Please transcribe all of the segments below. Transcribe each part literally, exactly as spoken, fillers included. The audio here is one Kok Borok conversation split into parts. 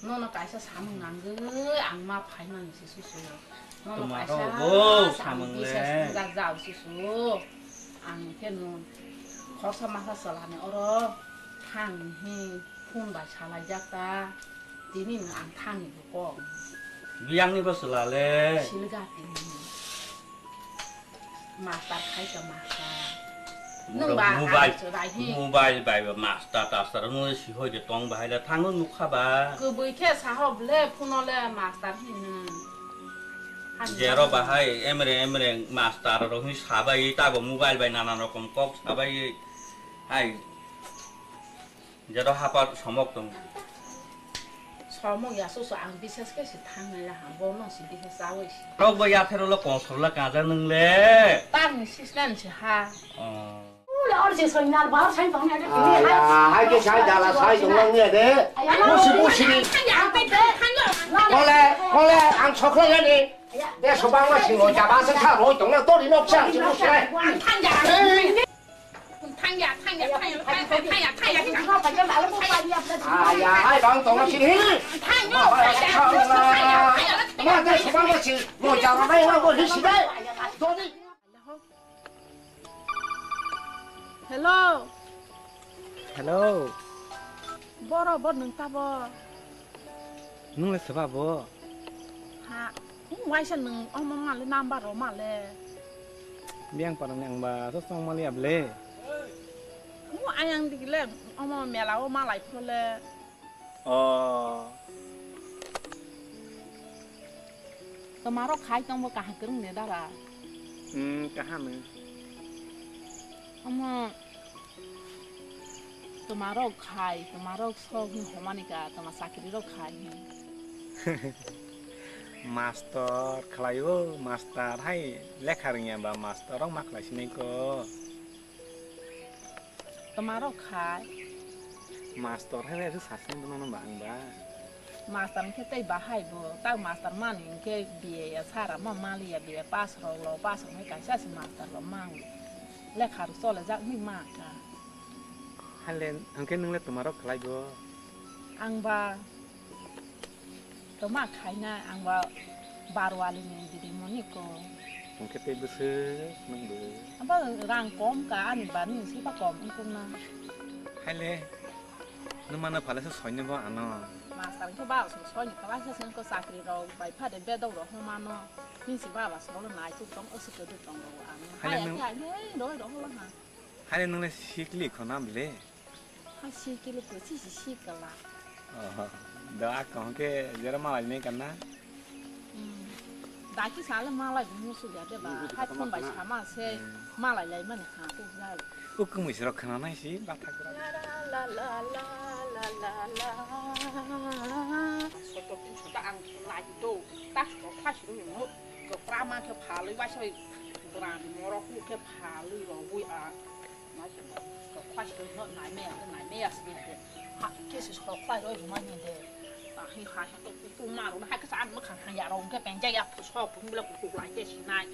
Nono kaisa samung nangwi ang ma phaimani se susu. Nono Tuma kaisa rok bo samung samung le. Bisa sinjak jao susu. Ang khe no khorsa masa salani oro thang hi phone bai salaijak ta. Tini no ang thangni bo kok. Biyangni bo sela le. Silga tini. Master khai ka master. Nwng ba mobile, ang chwrai hi. Mobile bai ba master taster nwng si hoi de tong bahai la thango nukha ba. Kwbwi khe saho ble phuno le master hi nwng. Jero bahai emre emre master rok hi sabai ta bo mobile bai nana rokom kok sabai hai. Jero hapar somok tong. Somok ya susu ang bises khe si thangnai ya ha, bono si bises chawi si. Rok bo yaphero lo konsol la kaja nung le. Tang ni sisnan si ha. Oh. Ule or si soinar bar sai tong ya de. Aya, hai ke sai dala sai tong lang ya de. Aya. Busi busi ni. Kole, kole ang sokla ya ni. De sobang ma sing lo jaba sa sa roi tong na tori nok sa si busi le. Thang ya, thang ya, thang ya, thang ya, thang ya, thang ya, thang ya, thang ya. Aya, hai bang tong sini. Thang ya, thang ya, thang ya, thang ya. Ma de sabang ma si, mo jang ma ma ko hi si dai. Doni. Hello. Hello. Boro bo nung ta bo. Nung le seba bo? Ha, waisa nung omo male number ro male. Biang parang ni ang ba so song mali able. Mu ayang digile omo mela o malai phole. Oh. Tomaro khai tong bo kaham kwrwng de dara. Hmm, kaham. Omo Tomarok khai, tomarok sok ni homani ka, toma chakri rok khai. Master khlai o, master hai lekha rwngya ba master rok ma khlai sinai ko. Tomarok khai. Master hai bai sa sinai bono ba ang ba. Master hwnkhe tei bahai bo, tak master mani hwnkhe B A ya sara ma maliya, B A pass rok lo, pass rok hwnkhe kaisa se master rok mang lekha rok chole jak ni ma ka. Hale hwnkhe nwng le toma rok khlai bo? Ang ba toma khaina, ang ba barwali ni didi moni ko. Hwnkhe tei bwswk nwng bo? Abo rang kom ka ani ba ni se ba kom wngkuk na. Hale. Nung mano phalesa soino bo ano. Master khe ba so soino khlai sa sengko chakri rok bai phade bedok rok homa no. Nisi baba solo nai tu tong osi kedu tong ro ano. Hale nung. Hai hai hai roi ro holo ha. Hale nung le sikli khona bile. Ha sikli ko si si sikla. Oh, da kong ke jera malai ne kana. Hmm. Daki sale malai musu ya de ba. Hai phone bai sama se malai lai mani ha tu jai. O kwmwi sirok khna nai si bathak rok. La la la la la la la. Soto tin sota ang lai do. Ta so kha si ni mo. Ko prama khe phalwi ba sai. Bra moro ku khe phalwi ro bui a. Nai se ko kha si no nai me ya nai me ya si de. Ha ke si so kha ro ma ni de. Ta hi ha ha to ku ma ro ha ka sa an ma kha ha ya ro ke pen ja ya so ku bla ku ku lai ke si nai.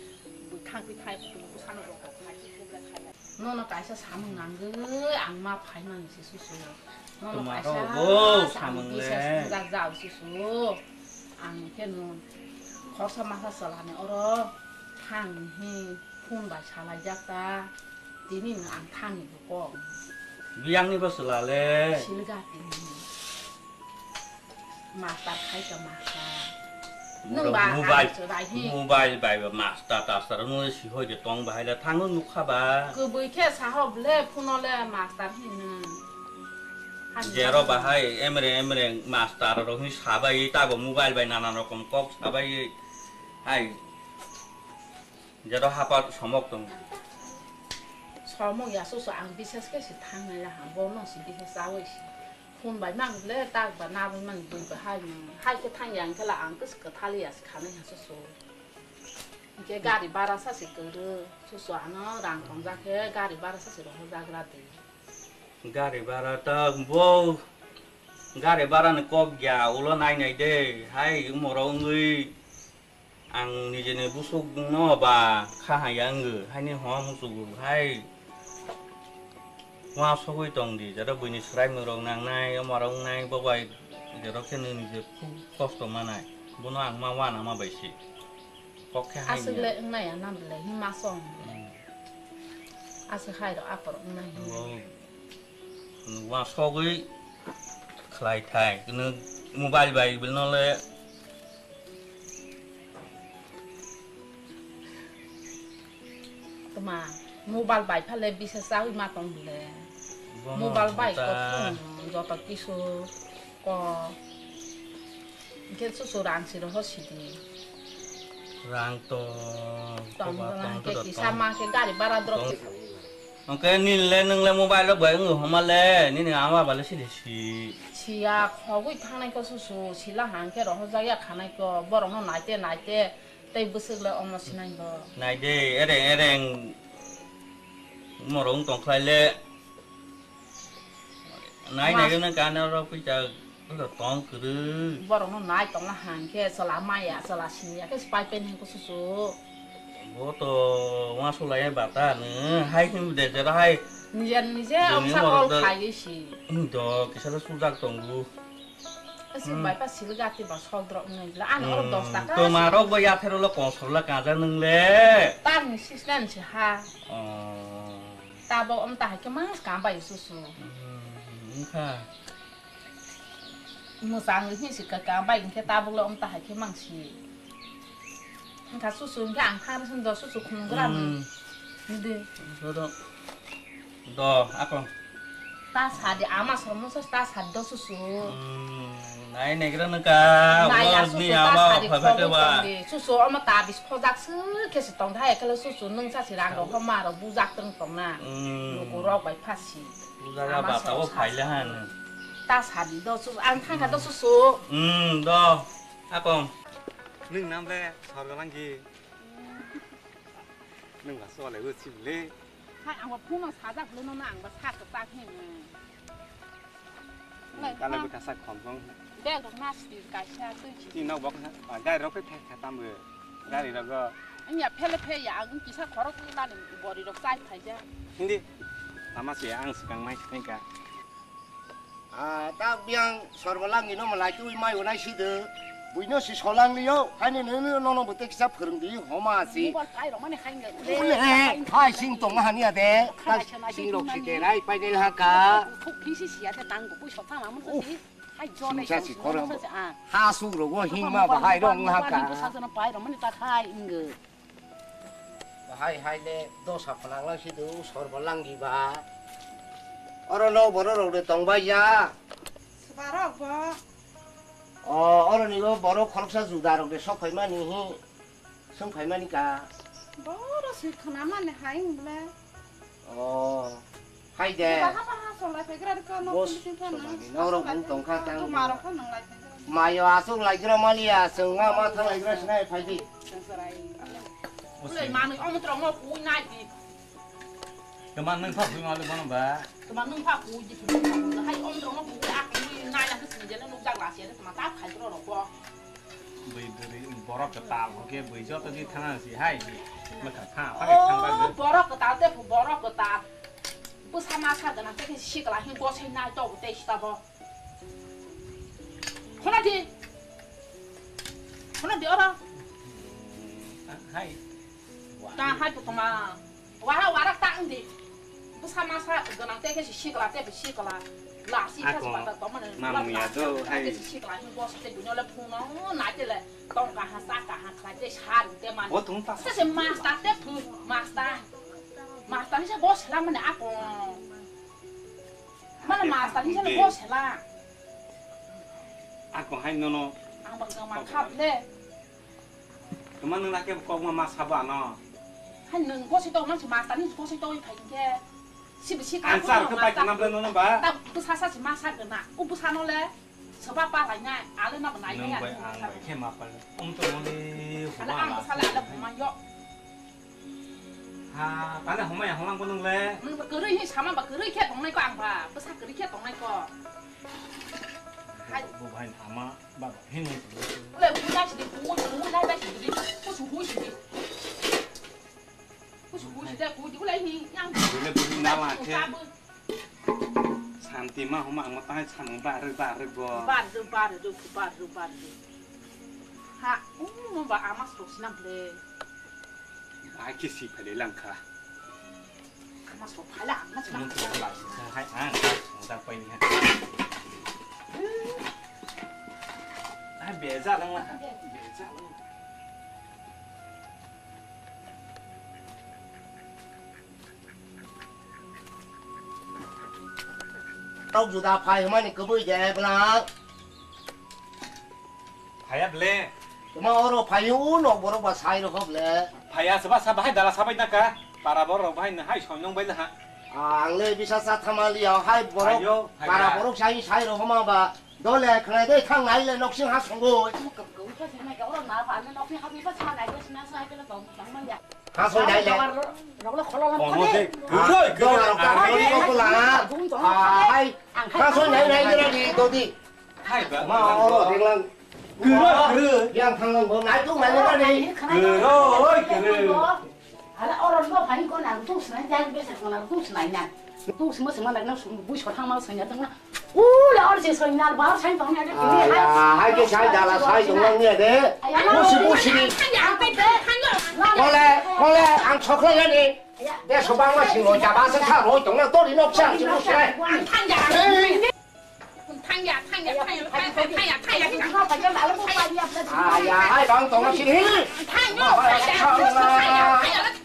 Bui thang bui thai ku ku sa no ro ko kha si ku bla kha ya. Nono kaisa samung nangwi ang ma phaimani se susu. Nono Tuma kaisa rok bo samung samung le. Bisa sinjak jao susu. Ang khe no khorsa masa salani oro thang hi phone bai salaijak ta. Tini no ang thangni bo kok. Biyangni bo sela le. Silga tini. Master khai ka master. Nwng ba mobile, ang chwrai hi. Mobile bai ba master taster nwng si hoi de tong bahai la thango nukha ba. Kwbwi khe saho ble phuno le master hi nwng. Jero bahai emre emre master rok hi sabai ta bo mobile bai nana rokom kok sabai hai. Jero hapar somok tong. Somok ya susu ang bises khe si thangnai ya ha bono si bises chawi si. Phone bai mang le tak ba na bai mang bui ba hai mang. Hai khe thang yang khe la ang kis kwthali ya si khanai ha susu. Hingke gari bara sa si kwrwi. Susu ano rang tongjak khe gari bara sa si rohorjak ra di. Gari bara ta bo gari bara ni kok ya ulo nai nai de. Hai umoro wngwi. Ang nijeni busukno ba kha haya wngwi, haini homa muchugo hai. Uansugwi tong di, jara buini swraimung rok nangnai, omo rok wngnai, bo bai Jerok khe nini je khub kosto manai, bono ang ma wana ma bai se. Kok khe hai aswk le wngna ya nang le hima song. Hmm. Aswk hai ro apor wngna ya. Bo, wa sogwi khlai thai, nw mobile bai bil no le. Tma, mobile bai phale bisa chawi ma tong bile. Bono mobile bai ta ko phone joto kisu ko. Hingke susu rang si roho sidi. Rang to tong koba jona tong hingke to kisa tong. Ma ke gari bara drop. Tong. Hingke nini le nung le mobile rok bai wng homa le nini ama bale sidi si. Siya khogwi thangnai ko susu sila hangke rohorjak ya khanai ko borok no naite naite. Tei bwswk le omo sinai bo. Nai de, ereng ereng morok wng tong khlai le. Nai nai mas- gana kana rok pita wngkha tong kwrwi. Borok no nai tongna hang khe chwla maya, chwla siniya khe pai pen hwn kususu. Bo to wansuk lai bata nw hai hwn de jera hai. Nije nije bini omsa morok kol da khai si. Wng do kisa le sujak tongo. Aswk bai pa sil gati ba sodrok nai la. Ano oro dos taka. To ma rok bo ya phero lo konsol la kaja nung le. Tang ni sis nan si ha. Oh. Tabo om ta hai ke mang skam bai susu. Hmm, wngkha. Musang ni si ka ka bai ke tabo lo om ta hai ke mang si. Wngkha susu wngkha ang thang sung do susu khum gra ni. Hmm. Nde. Dodo. Do, ako. Ta sadi ama somo so ta sadi do susu. Hmm, nai negra naka. Nai ya susu ta sadi khogwi tong di. Susu omo ta bis khojak se khe se tong thai khe susu nung sa si rang ro homa ro bujak tong tong na. Hmm. Luku rok bai phasi. Bujak ama ba ta so o sa phaile sa. Han. Ta sadi do susu ang thang kha do susu. Hmm, do. Ako. Nung nam le sorgo langki. Nung ba sole go chibli. Hai, ang bo phone no sajak bwlwi no, ang bo sa kwchak hin. Hmm, kala bwkha sak khom khom. Bag rok na stil kaisa twi chi. Chini nok bok ha, ah, gari rok khe thai kha tam bo. Gari rok go. Ang ya phele phe ya, ang kisa khorok ni lani bori rok chai phai ja. Hindi. Tama se ang swkang mai thai ka. Ah, tak biang sorbo langni no malai twi mai unai si de. Buino si solang liyo, haini nini nono bwtwi kisa phwrwng di homa si. Mobile kai rok mani hain ga. Ule, hai sing tong hani ade. Khana khana sing rok si de rai pai del ha ka. Thuk thisi si ate tang ko pui sotha ma mun si. Hai jo sing sa si khorang. Ha su ro go hing ma ba hai rong ha ka. Mobile pai rok mani ta khai inge. Bahai hai le dosa phanang lang si do, sorbo langgi ba. Oro no borok rok de tong bai ya. Swbarok bo. O, oro ni bo borok khoroksa juda rok de sok phai mani hi. Song phai mani ka. Boro si khna mani hai wng le. O. Hai de. Baha baha solai phaikra rwkha, nok bos bising phano. Solai ni, norok bung tongkha tang. Tuma rok phano nang lai phaikra. Mayo aswk laikra maliya, chwng ma ma thang laikra sinai phai di. Ulai manwi omo twrwng no kui nai di. Tuma nwng pha kui ma le bono ba. Tuma nwng pha kui di. Hai omo twrwng no kui a kui nai la khe sini jene nuk jak la se tuma ta khai tro rok bo. Bui buri borok kwtal, oke, bui joto di thana si hai, si. Mekha pha, pha, oh, thang bai. Borok kwtal te, borok kwtal. Bwsa ma sa gana te, sikla hin bosai nai to, te sita bo. Khona di. Khona di oro. Hai. Ta hai to ma. Wara wara ta wng di. Bwsa masa gwnang tei khe si sikla tei bo sikla. Lasi khe si bata tongmani. Mamung ya do hai. Tei si sikla ni boss tei buino le phone no nai tei le tong kaha sa kaha khlai tei sa rw tei mani. Bo thung ta sa. Se master tei phu master. Master ni se boss la mani ako. Mani master ni se boss la. Ako hai nono. Ang bang ma khap le. Tuma nwng lake kok ma ma sabo ano. Hai nwng gosai tong nang si master ni gosai tong phai khe. Si bisi ka. Answer khe pai kana ble nono ba. Ta bwsa sa si ma sa gana. U bwsa no le. Soba pa lai nai. Ale na ba nai ya. Nwng bai ang bai khe ma pa. Um to moli. Ale ang bwsa le ale ma yo. Ha, tale homai holang ko nwng le. Nwng ba kwrwi hi sama ba kwrwi khe tongnai ko ang ba. Bwsa kwrwi khe tongnai ko. Hai. Bo bai ama. Baba, hini. Ule, hui nai sidi, hui, hui nai bai sidi, kusu hui sidi. Kusu hui sidi, hui di, ule, hini, yang. Ule, hui nai la khe. Santi. Ima huma ang ma tang samung barwi barwi bo. Bardu, bardu, bardu, bardu. Ha, uno ba ama sok sinam le. Ba kisi phale langkha. Ama sok phala, ama sok. Mun sok la, hai ang, ang tak pai ni ha. Ai beza lang la. Beza lang. Tok juda phai hwnmani kwbwi de bwlang. Phaiya ble. Tuma oro phaio nok borok ba sai rokho ble. Phaiya seba sa bahai dala sabai naka. Para borok bahai na hai soinong bai laha. Ang le bisa sa thamali ya hai borok. Phaio, phaiya. Para borok sai sai rokho ma ba. Dole khnai dei thang nai le nok sing ha songo. Kau kau sa sinai ka oro na ba nok sing ha bi ba sa nai ko sina sa ke lo tong tong ma ya. Ha soi nai le. Rok lo kholo lam. Omo khade. De. Guroi, guroi. Dola rok ta guroi. Guroi ko la. Guroi ko la. Hai. Ha soi nai nai guroi di dodi. Hai ba. Ma oro dinglang. Guroi, guroi. Yang thang lang bo nai tu nai le ni. Guroi, guroi. Ala oro no phai ko na tu sinai jang be sa ko na tu sinai na. Tu sima sima na na bui so thang ma sinai tang na. Ula or se soinar bar sai tong ya. Aya, hai ke sai dala sai tong lang ya de. Busi busi ni. Kole, kole ang chokla ya ni. De so bang ma sing lo ja ba sa tha roi tong na to ri nok sa si busi lai. Aya, hai bang tong na sini.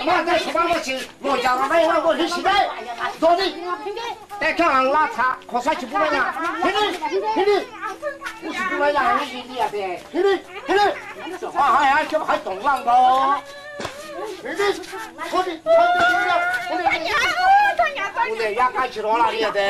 Ma de so bang ma sing lo ja ba nai na ko hi si dai. Do ni. Te khe ang la tha, khosa chi bulai na. Hini, hini. Usi bulai na, hini, hini, ate. Hini, hini. Ah, hai, hai, khe hai tong lang ba. Hini, hini, hini, hini. Ule ya kai chi ro la ri ate.